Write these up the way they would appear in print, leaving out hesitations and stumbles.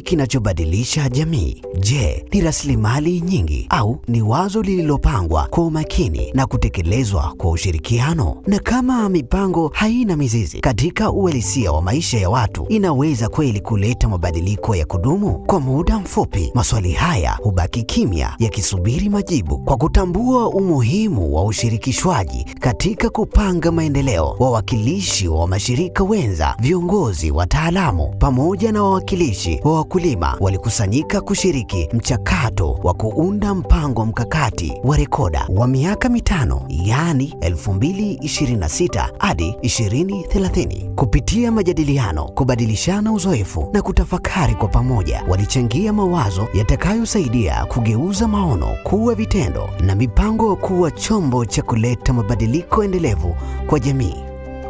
Kinachobadilisha jamii? Je, ni rasilimali nyingi au ni wazo lililopangwa kwa umakini na kutekelezwa kwa ushirikiano? Na kama mipango haina mizizi katika uhalisia wa maisha ya watu, inaweza kweli kuleta mabadiliko ya kudumu? Kwa muda mfupi, maswali haya hubaki kimya, yakisubiri majibu. Kwa kutambua umuhimu wa ushirikishwaji katika kupanga maendeleo, wawakilishi wa mashirika wenza, viongozi, wataalamu pamoja na wawakilishi wa wakulima walikusanyika kushiriki mchakato wa kuunda mpango mkakati wa RECODA wa miaka 5, yaani 2026 hadi 2030. Kupitia majadiliano, kubadilishana uzoefu na kutafakari kwa pamoja, walichangia mawazo yatakayosaidia kugeuza maono kuwa vitendo na mipango kuwa chombo cha kuleta mabadiliko endelevu kwa jamii.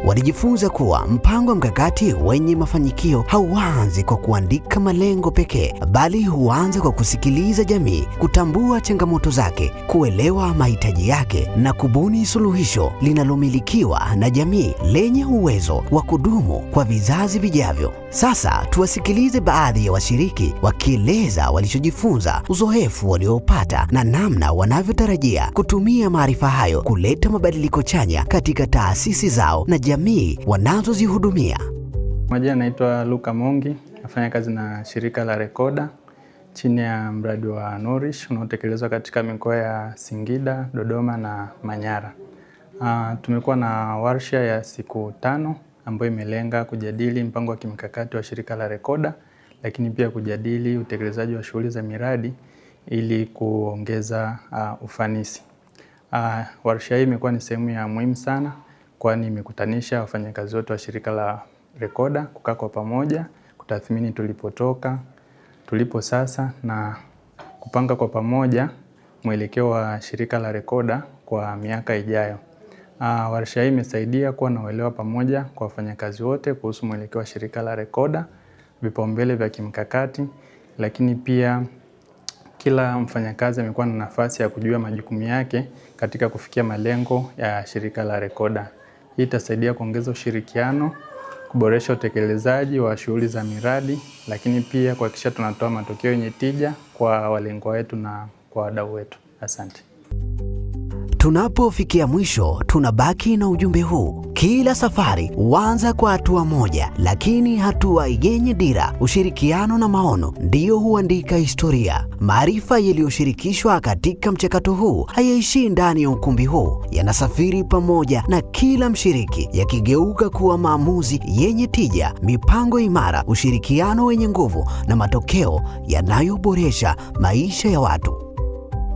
Walijifunza kuwa mpango mkakati wenye mafanikio hauanzi kwa kuandika malengo pekee, bali huanza kwa kusikiliza jamii, kutambua changamoto zake, kuelewa mahitaji yake na kubuni suluhisho linalomilikiwa na jamii lenye uwezo wa kudumu kwa vizazi vijavyo. Sasa tuwasikilize baadhi ya washiriki wakieleza walichojifunza, uzoefu waliopata na namna wanavyotarajia kutumia maarifa hayo kuleta mabadiliko chanya katika taasisi zao na jamii wanazozihudumia. Majina naitwa Luka Mongi, nafanya kazi na shirika la RECODA chini ya mradi wa Nourish unaotekelezwa katika mikoa ya Singida, Dodoma na Manyara. Tumekuwa na warsha ya siku 5 ambayo imelenga kujadili mpango wa kimkakati wa shirika la RECODA, lakini pia kujadili utekelezaji wa shughuli za miradi ili kuongeza ufanisi. Warsha hii imekuwa ni sehemu ya muhimu sana, kwani imekutanisha wafanyakazi wote wa shirika la RECODA kukaa kwa pamoja, kutathmini tulipotoka, tulipo sasa na kupanga kwa pamoja mwelekeo wa shirika la RECODA kwa miaka ijayo. Warsha hii imesaidia kuwa na uelewa pamoja kwa wafanyakazi wote kuhusu mwelekeo wa shirika la RECODA, vipaumbele vya kimkakati, lakini pia kila mfanyakazi amekuwa na nafasi ya kujua majukumu yake katika kufikia malengo ya shirika la RECODA. Hii itasaidia kuongeza ushirikiano, kuboresha utekelezaji wa shughuli za miradi, lakini pia kuhakikisha tunatoa matokeo yenye tija kwa walengwa wetu na kwa wadau wetu. Asante. Tunapofikia mwisho, tunabaki na ujumbe huu. Kila safari huanza kwa hatua moja, lakini hatua yenye dira, ushirikiano na maono ndiyo huandika historia. Maarifa yaliyoshirikishwa katika mchakato huu hayaishii ndani ya ukumbi huu, yanasafiri pamoja na kila mshiriki, yakigeuka kuwa maamuzi yenye tija, mipango imara, ushirikiano wenye nguvu na matokeo yanayoboresha maisha ya watu.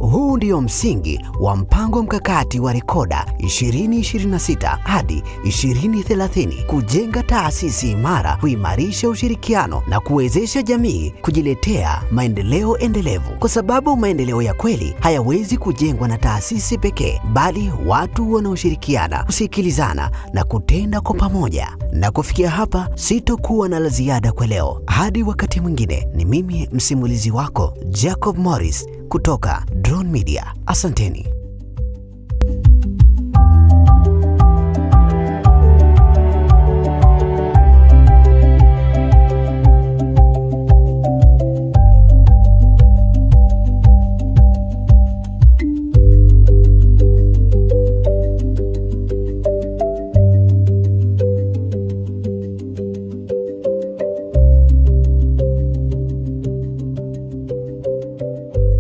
Huu ndio msingi wa mpango mkakati wa RECODA 2026 hadi 2030, kujenga taasisi imara, kuimarisha ushirikiano na kuwezesha jamii kujiletea maendeleo endelevu, kwa sababu maendeleo ya kweli hayawezi kujengwa na taasisi pekee, bali watu wanaoshirikiana, kusikilizana na kutenda kwa pamoja. Na kufikia hapa, sitokuwa na la ziada kwa leo. Hadi wakati mwingine, ni mimi msimulizi wako Jacob Morris kutoka Drone Media. Asanteni.